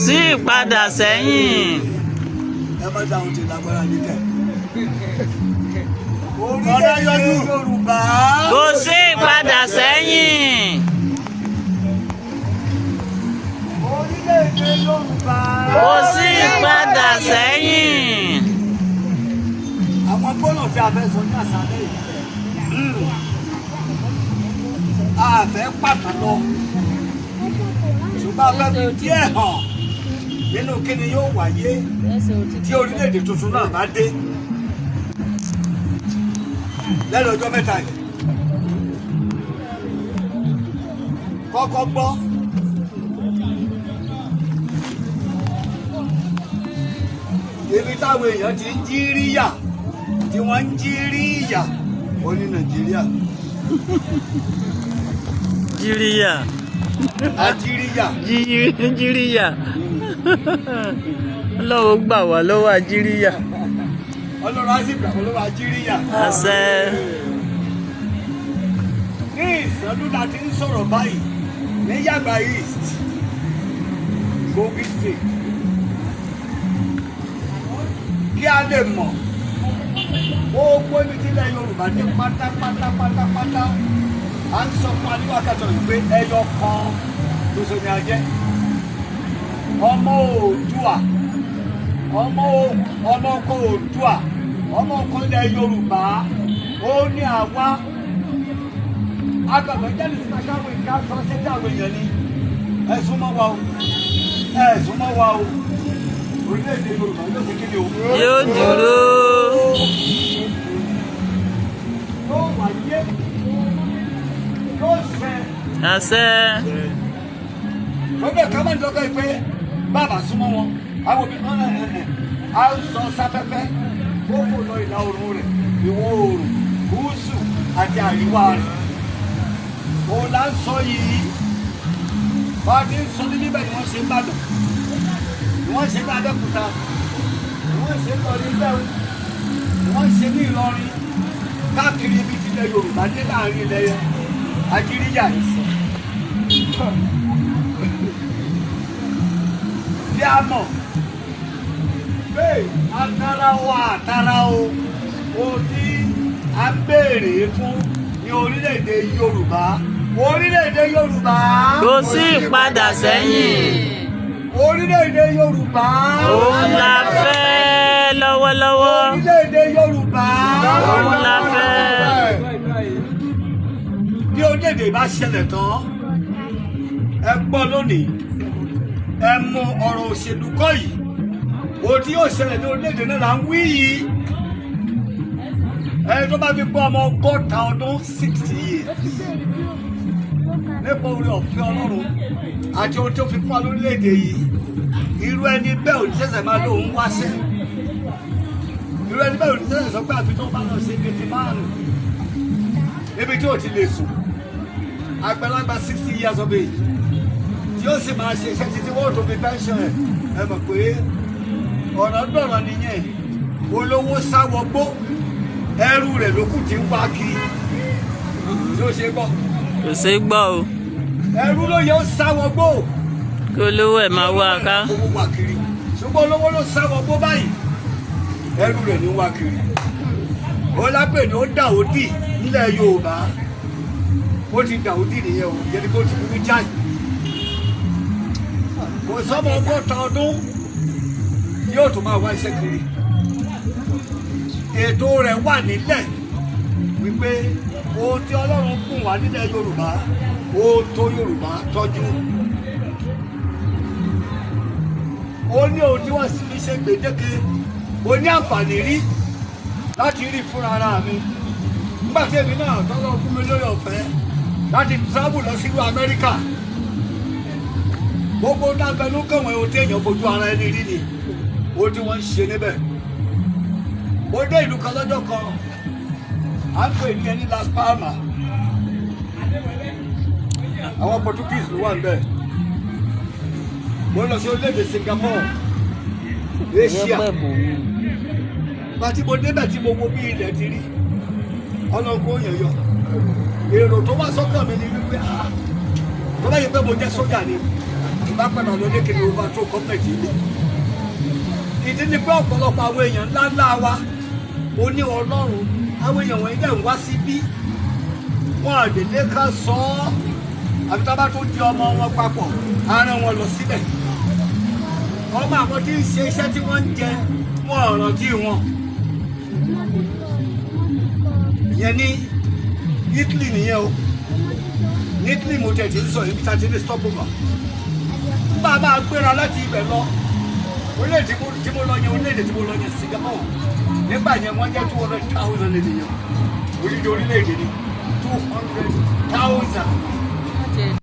Sí ìpadà sẹ́yìn. Ẹ má dáhùn tí lágbára ní kẹ. Orílẹ̀-èdè Yorùbá. Kò sí ìpadà sẹ́yìn. Orílẹ̀-èdè Yorùbá. Kò sí ìpadà sẹ́yìn. Àwọn gbọ́dọ̀ tí a fẹ́ sọ ní àṣálẹ́ yìí. A fẹ́ pàtó lọ. Ṣùgbọ́n a fẹ́ fi díẹ̀ hàn nínú kíni yóò wáyé tí orílẹ̀-èdè tuntun náà bá dé. Lẹ́nu ọjọ́ mẹ́ta yìí. Kọ́kọ́ gbọ́. Ibi táwọn èèyàn ti ń jí ríyà tí wọ́n ń jí rí ìyà ó ní Nàìjíríà. Jíríyà. Ajíríyà. Jíríyà. Ọlọ́run gbà wá lọ́wọ́ àjíríyà. Ọlọ́run á sì gbà wọ́n lọ́wọ́ ajíríyà. Àṣẹ. Ní ìsọdún la ti ń sọ̀rọ̀ báyìí ní Yàgbà East, Kogi State. Kí a lè mọ̀ gbogbo ibi tí ilẹ̀ Yorùbá dé pátápátá pátápátá, à ń sọ fún wa ní wákàtí ọ̀rọ̀ pé ẹyọ kan ṣoṣo ni a jẹ́. Ọmọ Oòduà, ọmọ ọmọ ọkọ Oòduà, ọmọ ọkọ ilẹ̀ Yorùbá, ó ní àwa akọ̀gbẹ́ jáde síta káwọn ìka sọ sétí àwọn èèyàn ni ẹ súnmọ́ wa o, ẹ súnmọ́ wa o, orílẹ̀-èdè Yorùbá yóò ṣe kíni o. Yóò dúró. Yóò wáyé, yóò ṣẹ. Àṣẹ. Gbogbo ẹ̀ka máa ń dọ́gba pé bàbá súnmọ́ wọn, àwọn òbí ẹ̀ ẹ̀ ẹ̀ à ń sọ sáfẹ́fẹ́ ó fò lọ ìlà oòrùn rẹ̀, ìwọ̀ oòrùn, gúúsù àti àríwá rẹ̀. Òun là ń sọ yìí. Bá a ti ń sọ ní níbẹ̀ ni wọ́n ṣe ń bàdàn, ni wọ́n ṣe ní Abẹ́òkúta, ni wọ́n ṣe ń lọ ní Bẹ́ẹ̀, ni wọ́n ṣe ní Ìlọrin, káàkiri ibi tí ilẹ̀ Yorùbá dé láàrin ilẹ̀ Ajíríyà yìí. Bí a mọ̀ pé atara o, àtara o, ohun tí a ń béèrè fún ní orílẹ̀-èdè Yorùbá, orílẹ̀-èdè Yorùbá. Kò sí ìpadà sẹ́yìn. Orílẹ̀-èdè Yorùbá. Òun la fẹ́ lọ́wọ́lọ́wọ́. Orílẹ̀-èdè Yorùbá. Òun la fẹ́. Bí orílẹ̀-èdè bá ṣẹlẹ̀ tán, ẹ gbọ́ lónìí, ẹ mọ ọ̀rọ̀ òṣèlú kọ́ yìí. Ohun tí yóò ṣẹlẹ̀ ní orílẹ̀-èdè náà là ń wí yìí. Ẹni tó bá fi pé ọmọ 60 ọdún, 60 years, nípa oore ọ̀fẹ́ Ọlọ́run àti ohun tó fi fún wa lórílẹ̀-èdè yìí, irú ẹni bẹ́ẹ̀ ò ní ṣẹ̀ṣẹ̀ máa lóun wáṣẹ́. Irú ẹni bẹ́ẹ̀ ò ní ṣẹ̀ṣẹ̀ sọ pé àfi tó bá lọ ṣe kété márùn níbi tí ò ti lè sùn. Àgbàlagbà 60 years of age tí ó sì máa ṣe iṣẹ́ títí wọ́n tó fi pension ẹ̀, ẹ mọ̀ pé ọ̀rọ̀ dọ̀rọ̀ nìyẹn. Olówó sáwọgbó, ẹrú rẹ̀ ló kù tí ń wá kiri tí ó ṣe gbọ́. Kò sí gbọ́ o. Ẹrú ló yẹ ó sáwọgbó. Kí olówó ẹ̀ máa wá ká. Owó wá kiri, ṣùgbọ́n olówó ló sáwọgbó báyìí, ẹrú rẹ̀ ní wá kiri. Ó lápè ní ó dà ó dì nílẹ̀ Yorùbá, ó ti dà ó dì nìyẹn o, yẹn ni kó ti burú jáì. Kò sọ́mọ 60 ọdún yóò tún máa wá iṣẹ́ kiri. Ètò rẹ̀ wà nílẹ̀ wípé ohun tí Ọlọ́run kùn wá nílẹ̀ Yorùbá, ó tó Yorùbá tọ́jú. Ó ní ohun tí wọ́n fi ṣe gbèdéke. Ó ní àǹfààní rí láti rí fúnra ara mi nígbà tí èmi náà tọ́lọ́ fún mi lórí ọ̀fẹ́ láti travel lọ sílùú Amẹ́ríkà. Gbogbo dáfẹ́ ló kàn wọ́n, ohun tí èèyàn fojú ara ẹni rí ni ohun tí wọ́n ń ṣe níbẹ̀. Mo dé ìlú kan lọ́jọ́ kan, à ń pè ní ẹni Las Palmas. Àwọn Portuguese ló wà níbẹ̀. Mo lọ sí orílẹ̀-èdè Singapore, Asia. Pàtí mo débẹ̀ tí mo wo bí ilẹ̀ ti rí, ọlọ́gbọ́n yẹn yọ èrò tó wá sọ́kàn mi ni wípé, ah, tó bá yẹ pé mo jẹ́ sójà ni. Bá padà lọ lékele overthrow government ilé. Ìdí ni pé ọ̀pọ̀lọpọ̀ àwọn èèyàn ńláńlá wa ó ní Ọlọ́run, àwọn èèyàn wọ̀nyí dẹ̀ ń wá síbí, wọn àdèdè ká sọ ọ́, àbí tá a bá tó di ọmọ wọn papọ̀, á rán wọn lọ síbẹ̀. Ọmọ àwọn tí ń ṣe iṣẹ́ tí wọ́n ń jẹ, wọn ò rántí wọn. Ìyẹn ní Italy nìyẹn o. Ní Italy mo tẹ̀ tí ń sọ ibi tá a ti ní stopover. Nígbà máa gbéra láti ibẹ̀ lọ orílẹ̀-èdè tí mo lọ yẹn, orílẹ̀-èdè tí mo lọ yẹn, Singapore, nígbà yẹn wọ́n jẹ́ 200,000 ènìyàn. Orílẹ̀-èdè ní 200,000.